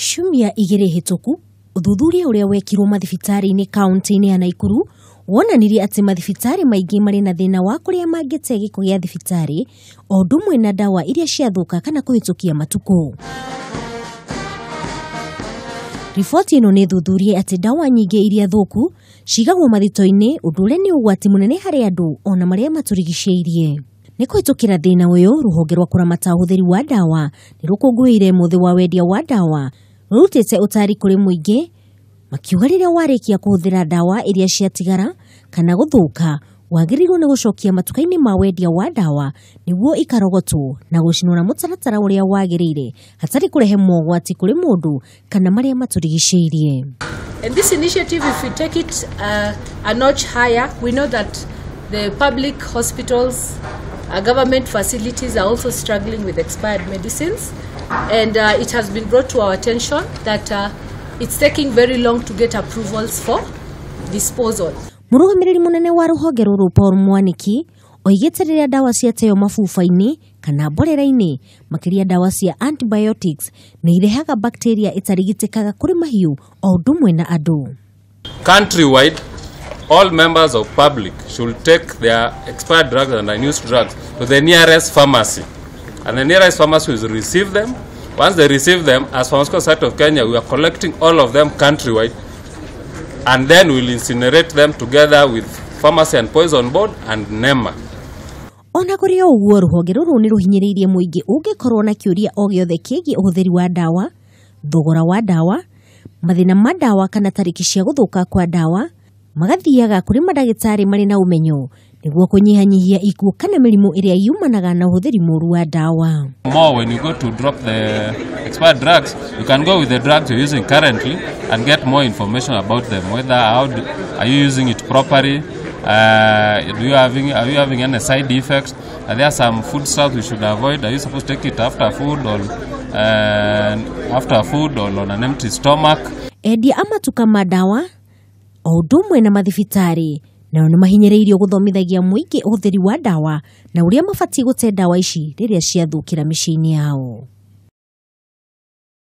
Ciumia 2 hĩtũku, ũthuthuria ũrĩa wekirwo mathibitarĩ-inĩ kaunti-inĩ ya Naikuru wonanirie atĩ mathibitarĩ maingĩ marĩ na thĩna wa kũrĩa mangĩte gĩko gĩa thibitarĩ o ũndũ ũmwe na ndawa iria ciathũka kana kũhĩtũkia matukũ. Riboti ĩno nĩ ĩthuthurie atĩ ndawa nyingĩ iria thũku cigagwo mathito-inĩ, ũndũ ũrĩa nĩ ũgwati mũnene harĩ andũ ona marĩa matũrigicĩirie. Nĩ kũhĩtũkĩra thĩna ũyũ, rũhonge rwa kũramata ũhũthĩri wa ndawa nĩ rũkũngũĩire mũthĩ wa wendia wa ndawa, rũrutĩte ũtari kũrĩ mũingĩ makiuga rĩrĩa warĩkia kũhũthĩra ndawa iria ciatigara kana gũthũka wagĩrĩirwo nĩ gũcokia matuka-inĩ ma wendia wa ndawa nĩguo ikarogotwo na gũcinwo na mũtaratara ũrĩa wagĩrĩire hatarĩ kũrehe mogwati kũrĩ mũndũ kana marĩa matũrigicĩirie. And this initiative, if we take it a notch higher, we know that the public hospitals, government facilities are also struggling with expired medicines, and it has been brought to our attention that it's taking very long to get approvals for disposal. Mũrũgamĩrĩri mũnene wa rũhonge rũrũ Paul Mwaniki oigĩte rĩrĩa ndawa ciateo mabuba-inĩ kana mborera-inĩ, makĩria ndawa cia antibiotics nĩ irehaga bacteria ĩtarigitĩkaga kũrĩ mahiũ o ũndũ ũmwe na andũ. Countrywide, all members of public should take their expired drugs and unused drugs to the nearest pharmacy. And the nearest pharmacy will receive them. Once they receive them, as Pharmaceutical Society of Kenya, we are collecting all of them countrywide, and then we'll incinerate them together with Pharmacy and Poison Board and NEMA. Ona kũrĩ o ũguo, rũhonge rũrũ nĩ rũhinyĩrĩirie mũingĩ ũngĩkorwo na kĩũria o gĩothe kĩgiĩ ũhũthĩri wa ndawa, thogora wa ndawa, mathĩna ma ndawa kana tarĩki cia gũthũka kwa ndawa, magathiaga kũrĩ mandagĩtarĩ marĩ na ũmenyo nĩguo kũnyihanyihia ikuũ kana mĩrimũ ĩrĩa yumanaga na ũhũthĩri mũru wa ndawa. More when you go to drop the expired drugs, you can go with the drugs you're using currently and get more information about them, whether are you using it properly, are you having any side effects, are there some foodstuffs we should avoid, are you supposed to take it after food or on an empty stomach. Endia a matuka ma ndawa o ũndũ ũmwe na mathibitarĩ nao nĩ mahinyĩrĩirio gũthomithagia mũingĩ ũhũthĩri wa ndawa na ũrĩa mabatiĩ gũte ndawa ici rĩrĩa ciathũkĩra mĩciĩ-inĩ yao.